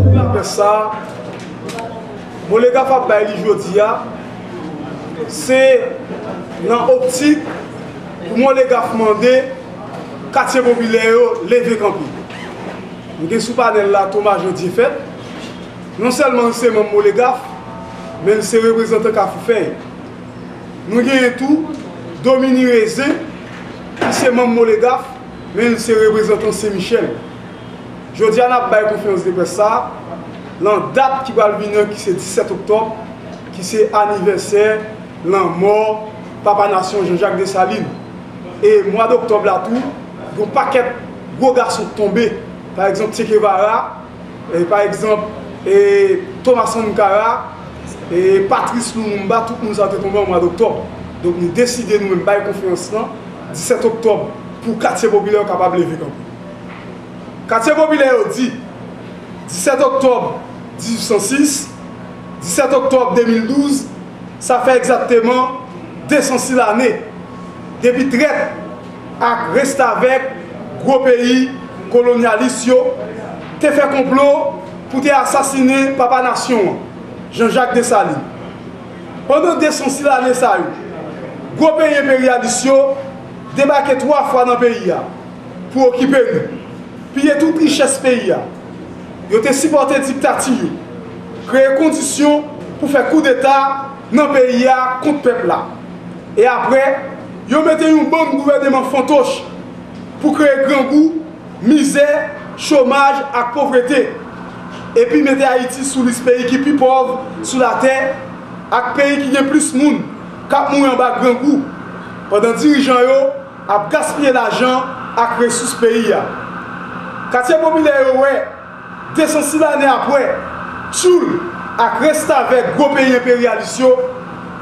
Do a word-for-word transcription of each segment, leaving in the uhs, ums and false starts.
Lapès sa a, Molegaf ap bay li jodi a, se nan optik pou Molegaf mande katye popilè yo leve kanpe. M gen sou panèl la Thomas Jean Diefet. Non sèlman l se manm Molegaf, men l se reprezantan Kafou Fèy. Nou genyen tou Domini Rezen, ki se manm Molegaf, men l se reprezantan Sen Michèl. Jodi a, n ap bay konferans de près sa a, nan dat ki pral vini an, ki se disèt oktòb, ki se anivèsè lanmò Papa Nasyon Jean Jacques Dessalines. E mwa doktòb la tou, yon pakèt gwo gason k tonbe. Pa egzanp, Che Guevara, e pa egzanp, e Thomas Sankara, e Patrice Lumumba, tout moun sa yo te tonbe an mwa doktòb. Donk, nou deside nou menm bay konferans lan disèt oktòb pou katye popilè yo kapab leve kanpe. Katye popilè yo di, disèt oktòb dizuit san sis, disèt oktòb de mil douz, sa fè egzakteman de san sis lane depi trèt ak restavèk gwo peyi kolonyalis yo te fè konplo pou te asasinen papa nasyon an, Jean Jacques Dessalines. Pandan de san sis lane sa yo, gwo peyi enperyalis yo debake twa fwa nan peyi a pou okipe nou, piye tout richès peyi a. Yo te sipòte diktati yo, kreye kondisyon pou fè koudeta nan peyi a kont pèp la. E apre, yo mete yon bann gouvèneman fantoch pou kreye grangou, mizè, chomaj ak povrete, epi mete Ayiti sou lis peyi ki pi pòv sou latè ak peyi ki gen plis moun k ap mouri anba grangou, pandan dirijan yo ap gaspiye lajan ak resous peyi a. Katye popilè yo wè, de san sis lane apre, tchoul ak restavèk gwo peyi enperyalis yo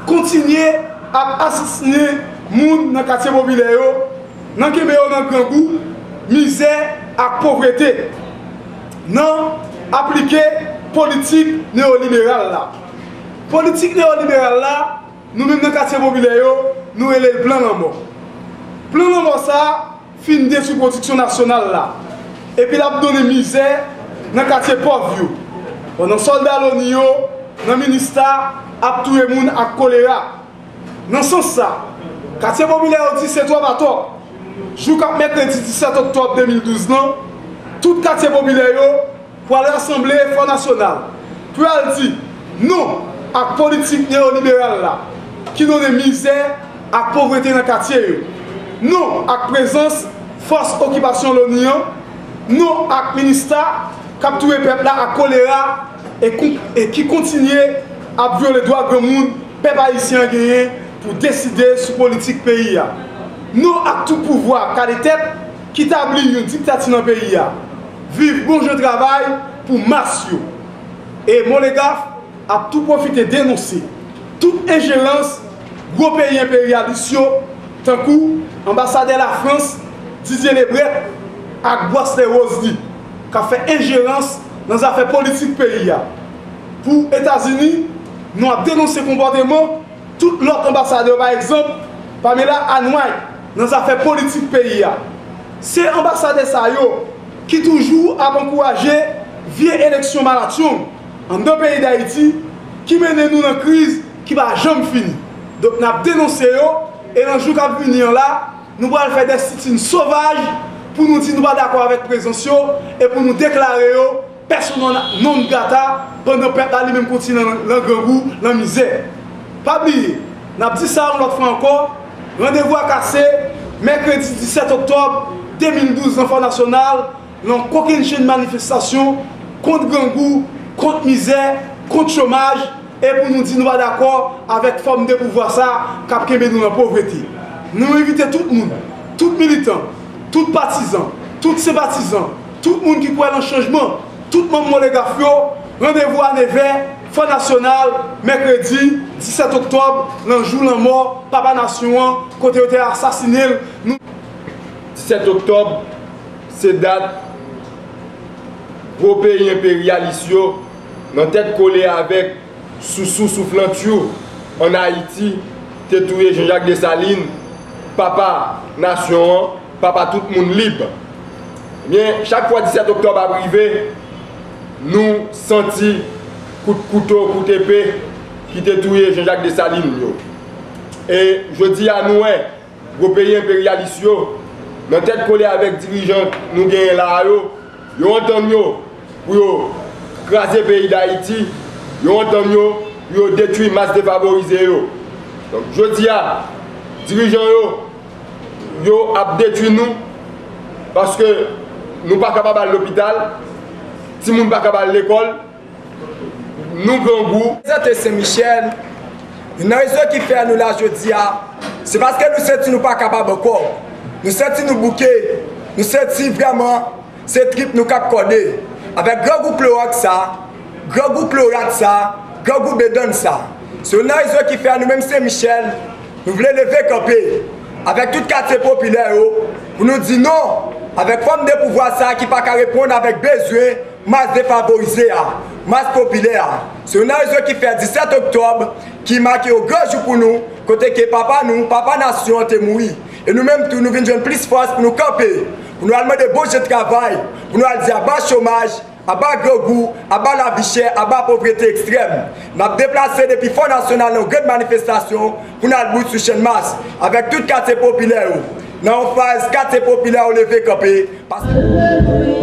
kontinye ap asasinen moun nan katye popilè yo, nan kenbe yo nan grangou, mizè ak povrete, nan aplike politik neyoliberal la. Politik neyoliberal la, nou menm nan katye popilè yo, nou rele l plan lanmò. Plan lanmò sa a fin detwi pwodiksyon nasyonal la, epi l ap donnen mizè nan katye pòv yo, pandan sòlda loni yo nan Minista ap touye moun ak kolera. Nan sans sa, katye popilè yo di se twòp atò. Jou k ap mèkredi disèt oktòb de mil douz lan, tout katye popilè yo pral rasanble Fò Nasyonal pou y al di non ak politik neyoliberal la ki donnen mizè ak povrete nan katye yo, non ak prezans fòs okipasyon loni an, non ak Minista k ap touye pèp la ak kolera e kon- e ki kontinye ap vyole dwa granmoun pèp ayisyen an genyen pou deside sou politik peyi a. Non ak tout pouvwa kaletèt ki tabli yon diktati nan peyi a. Viv bon jan travay pou mas yo. E Molegaf ap tou pwofite denonse tout enjerans gwo peyi enperyalis yo, tankou anbasadè Lafrans, Didier Lebret, ak Bois Lerose li, k ap fè enjerans nan zafè politik peyi a. Pou Etazini, nou ap denonse konpòteman tout lòt anbasadè, pa egzanp, Pamela Ann White, nan zafè politik peyi a. Se anbasadè sa yo ki toujou ap ankouraje vye eleksyon malatchong anndan peyi Dayiti ki mennen nou nan kriz ki pa janm fini. Donk, n ap denonse yo, e nan jou k ap vini an la, nou pral fè dè sitin sovaj pou nou di nou pa dakò avèk prezans yo e pou nou deklare yo persona non grata, pandan pèp la li menm kontinye nan, nan grangou, nan mizè. Pa bliye, n ap di sa yon lòt fwa ankò, randevou a kase mèkredi disèt oktòb de mil douz nan Fò Nasyonal, nan kokennchenn manifestasyon kont grangou, kont mizè, kont chomaj, e pou nou di nou pa dakò avèk fòm de pouvwa sa k ap kenbe nou nan povrete. Nou envite tout moun, tout militan, tout patizan, tout senpatizan, tout moun ki kwè nan chanjman, tout manm Molegaf yo, randevou a nevè, Fò Nasyonal, mèkredi disèt oktòb, nan jou lanmò papa nasyon an, kote yo te asasinen l. Nou Disèt oktòb, se dat gwo peyi enperyalis yo, nan tèt kole avèk sousou souflantyou ann Ayiti, te touye Jean Jacques Dessalines, papa nasyon an, papa tout moun lib. Ebyen, chak fwa disèt oktòb ap rive, Nou santi kout kouto, kout epe ki te touye Jean Jacques Dessalines yo. E jodi a nou wè gwo peyi enperyalis yo, nan tèt kole avèk dirijan nou genyen la a yo, yo antann yo pou yo kraze peyi Dayiti, yo antann yo pou yo detwi mas defavorize yo. Donk jodi a, dirijan yo, yo ap detwi nou paske nou pa kapab al lopital, timoun pa kapab al lekòl, nou grangou. Prezante Sen Michèl, youn nan rezon ki fè nou la jodi a, se paske nou santi nou pa kapab ankò. Nou santi nou bouke, nou santi vrèman se trip nou k ap kòde. Avèk grangou klowòks sa, grangou klorat sa, grangou bedann sa. Se youn nan rezon ki fè nou menm Sen Michèl, nou vle leve kanpe avèk tout katye popilè yo pou nou di non avèk fòm de pouvwa sa ki pa ka reponn avèk bezwen mas defavorize a, mas popilè a. Se youn nan rezon ki fè disèt oktòb ki make yon gran jou pou nou, kote ke papa nou, papa nasyon an te mouri. E nou menm tou, nou vin jwenn plis fòs pou nou kanpe, pou nou al mande Bondye travay, pou nou al di aba chomaj, aba grangou, aba lavi chè, aba povrete ekstrèm. N ap deplase depi Fò Nasyonal nan yon grenn manifestasyon pou n al bout sou Channmas avèk tout katye popilè yo. Nan yon faz katye popilè yo leve kanpe, paske